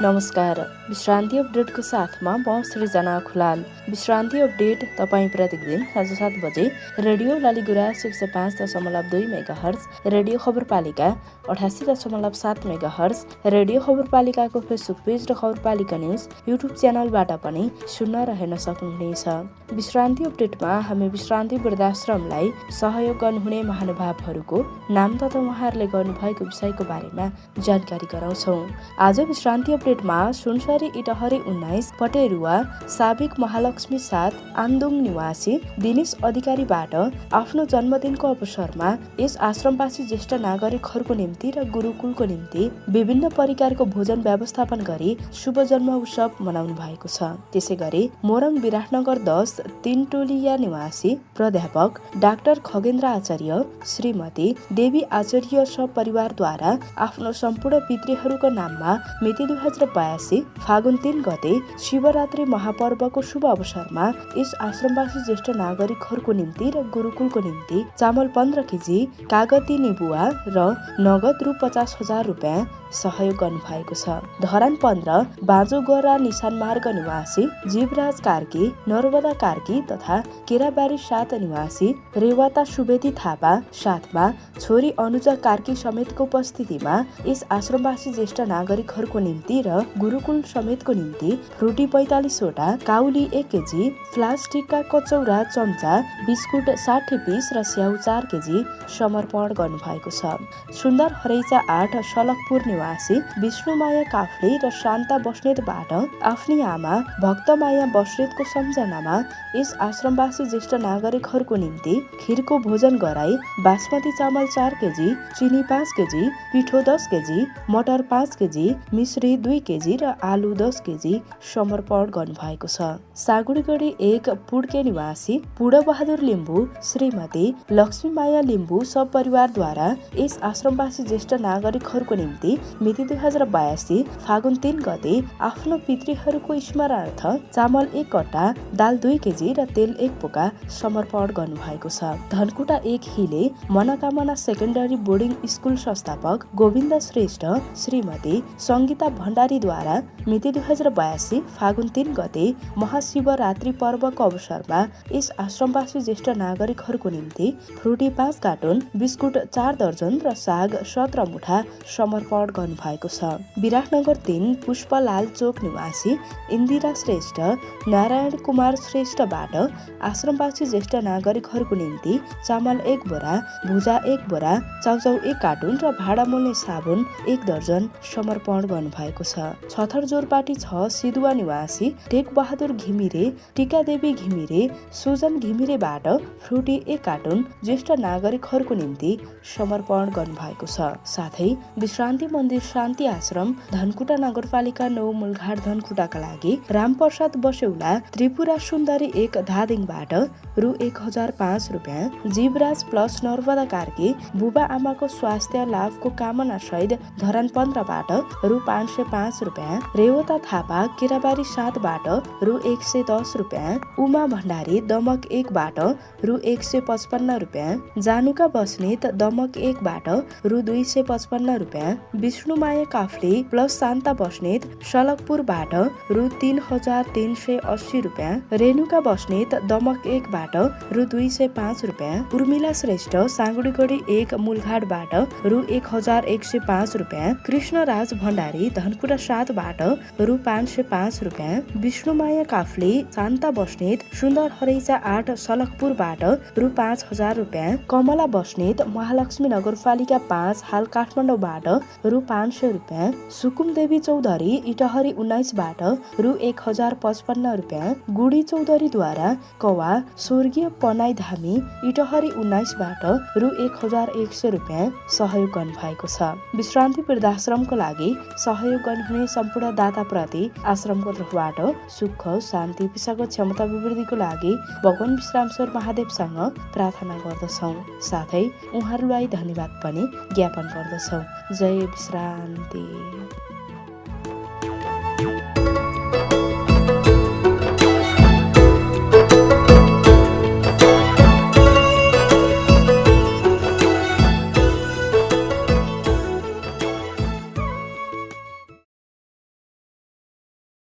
नमस्कार, विश्रान्ति अपडेटको साथमा म सृजना खुलाल। विश्रान्ति अपडेट तपाईँ प्रतिदिन साँझ 7 बजे radio Laliguras 105.2 megahertz, radio Khabarpalika 88.7 megahertz, radio खबरपालिकाको फेसबुक पेज र खबरपालिका न्युज युट्युब च्यानलबाट पनि सुन्न र हेर्न सक्नुहुनेछ। विश्रान्ति अपडेटमा हामी विश्रान्ति वृद्धाश्रमलाई सहयोग गर्नुहुने महानुभावहरूको नाम तथा उहाँहरूले गर्नुभएको विषयको बारेमा जानकारी गराउँछौँ। आज विश्रान्ति अपडेटमा सुनसरी इटहरी 19 पटेरुवा साबिक महालक्ष्मी 7 आन्दुङ निवासी दिनेश अधिकारीबाट आफ्नो जन्मदिनको अवसरमा यस आश्रमवासी ज्येष्ठ नागरिकहरूको निम्ति र गुरुकुलको निम्ति विभिन्न परिकारको भोजन व्यवस्थापन गरी शुभ जन्म उत्सव मनाउनु भएको छ। त्यसै गरी मोरङ विराटनगर 10 तीनटोलिया निवासी प्राध्यापक डाक्टर खगेन्द्र आचार्य, श्रीमती देवी आचार्य सब परिवारद्वारा आफ्नो सम्पूर्ण पितृहरूको नाममा मिति 2082 फागुन 3 गते शिवरात्रि महापर्वको शुभ अवसरमा यस आश्रमवासी ज्येष्ठ नागरिकहरूको निम्ति र गुरुकुलको निम्ति चामल 15 केजी, कागती निबुवा र नगद रु 50,000 रुपियाँ सहयोग गर्नुभएको छ। धरान 15 बाँझोगरा निशान मार्ग निवासी जीवराज कार्की, नर्मदा कार्की तथा केराबारी 7 निवासी रेवता सुवेदी थापा साथमा छोरी अनुजा कार्की समेतको उपस्थितिमा यस आश्रमवासी ज्येष्ठ नागरिकहरूको निम्ति र गुरुकुल समेतको निम्ति फ्रुटी 45 वटा, काउली 1 केजी, प्लास्टिकका कचौरा चम्चा, बिस्कुट 60 पिस र स्याउ 4 केजी समर्पण गर्नुभएको छ। सुन्दर हरैचा 8 सलकपुर निवासी विष्णुमाया काफ्ले र शान्ता बस्नेतबाट आफ्नी आमा भक्तमाया बस्नेतको सम्झनामा यस आश्रमवासी ज्येष्ठ नागरिकहरूको निम्ति खिरको भोजन गराई बासमती चामल 4 केजी, चिनी 5 केजी, पिठो 10 केजी, मटर 5 केजी, मिश्री 2 केजी र आलु 10 केजी समर्पण गर्नुभएको छ। सागुडीगढी 1 पुड्के निवासी पूर्णबहादुर लिम्बू, श्रीमती लक्ष्मीमाया लिम्बू सब परिवारद्वारा यस आश्रमवासी ज्येष्ठ नागरिकहरूको निम्ति मिति 2082 फागुन 3 गते आफ्नो पितृहरूको स्मरणार्थ चामल 1 कट्टा, दाल 2 केजी र तेल 1 पोका समर्पण गर्नुभएको छ। धनकुटा 1 हिले मनोकामना सेकेन्डरी बोर्डिङ स्कुल संस्थापक गोविन्द श्रेष्ठ, श्रीमती सङ्गीता भण्डारीद्वारा मिति 2082 फागुन 3 गते महाशिवरात्रि पर्वको अवसरमा यस आश्रमवासी ज्येष्ठ नागरिकहरूको निम्ति फ्रुटी 5 कार्टुन, बिस्कुट 4 दर्जन र साग 17 मुठा समर्पण गर्नुभएको छ। विराटनगर 3 पुष्पलाल चोक निवासी इन्दिरा श्रेष्ठ, नारायण कुमार श्रेष्ठबाट आश्रमवासी ज्येष्ठ नागरिकहरूको निम्ति चामल 1 बोरा, भुजा 1 बोरा, चाउचाउ 1 कार्टुन र भाडा मोल्ने साबुन 1 दर्जन समर्पण गर्नुभएको छ। छथरजोरपाटी 6 सिधुवा निवासी टेक बहादुर घिमिरे, टीकादेवी घिमिरे, सुजन घिमिरेबाट फ्रुटी 1 कार्टुन ज्येष्ठ नागरिकहरूको निम्ति समर्पण गर्नुभएको छ। साथै विश्रान्ति मन्दिर शान्ति आश्रम धनकुटा नगरपालिका 9 मूलघाट धनकुटाका लागि रामप्रसाद बस्यौला, त्रिपुरा सुन्दरी 1 धादिङबाट रु 1005 रुपियाँ, जीवराज प्लस नर्मदा कार्की बुबा आमाको स्वास्थ्य लाभको कामना सहित धरान 15बाट रु 505 रुपियाँ, रेवता थापा केराबारी 7बाट रु 110 रुपियाँ, उमा भण्डारी दमक 1बाट रु 155 रुपियाँ, जानुका बस्नेत दमक 1बाट रु 255 रुपियाँ, विष्णुमाया काफ्ले प्लस शान्ता बस्नेत सलकपुरबाट रु 3380 रुपियाँ, रेणुका बस्नेत दमक 1बाट रु 205 रुपियाँ, उर्मिला श्रेष्ठ सागुडीगढी 1 मूलघाटबाट रु 1105 रुपियाँ, कृष्णराज भण्डारी धनकुटा 7बाट रु 505 रुपियाँ, विष्णुमाया काफ्ले शान्ता बस्नेत सुन्दर हरैचा 8 सलकपुरबाट रु 5000 रुपियाँ, कमला बस्नेत महालक्ष्मी नगरपालिका 5 हाल काठमाडौँबाट रु 500 रुपियाँ, सुकुम देवी चौधरी इटहरी 19बाट रु 1055 रुपियाँ, गुडी चौधरीद्वारा कवा स्वर्गीय पनाई धामी इटहरी 19बाट रु 1100 रुपियाँ सहयोग गर्नुभएको छ। विश्रान्ति वृद्धाश्रमको लागि सहयोग गर्नुहुने सम्पूर्ण दाताप्रति आश्रमको तर्फबाट सुख, शान्ति, पेशागत क्षमता अभिवृद्धिको लागि भगवान विश्रामश्वर महादेवसँग प्रार्थना गर्दछौँ। साथै उहाँहरूलाई धन्यवाद पनि ज्ञापन गर्दछौँ। जय विश्रान्ति।